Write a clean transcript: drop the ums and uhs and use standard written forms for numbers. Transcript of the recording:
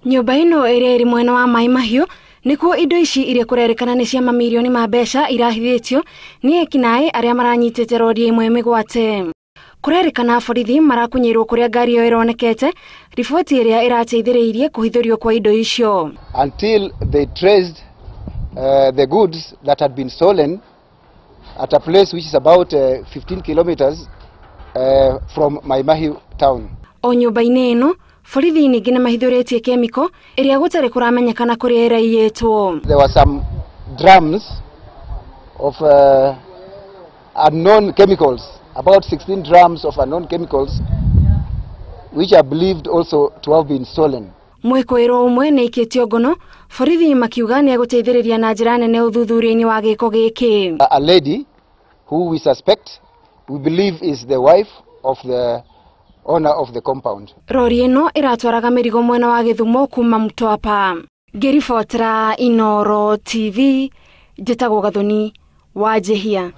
Nyũmba ĩno ĩrĩa ĩrĩ mwena wa Mai Mahiũ nĩkuo indo ici iria kũrerĩkana nĩ cia mamirioni ma mbeca irahithĩtio nĩ ekinaĩ arĩa maranyitĩte rori ĩmwe mĩgwate. Kũrerĩkana borithi marakunyĩirwo kũrĩa ngari ĩyo ĩronekete, riboti ĩrĩa ĩrateithĩrĩirie kũhithũrio kwa indo icio. Until they traced the goods that had been stolen at a place which is about 15 kilometers from Mai Mahiu town. O nyũmba-inĩ ĩno borithi ningĩ nĩmahithũrĩtie kemiko ĩrĩa gũtarĩ kũramenyekana kũrĩa ĩraiyĩtwo. There were some drums of unknown chemicals, about 16 drums of unknown chemicals, which are believed also to have been stolen. Mwĩkũĩrwo ũmwe nĩ aikĩtio ngono, borithi makiuga nĩ egũteithĩrĩria na njĩra nene ũthuthuria-inĩ wa gĩko gĩkĩ. A lady who we suspect, we believe is the wife of the owner of the compound. Rori ĩno ĩratwaraga mĩrigo mwena wa Gĩthumo kuma Mtwapa. Ngĩribotera Inooro TV, njĩtagwo Gathoni wa Njĩhia.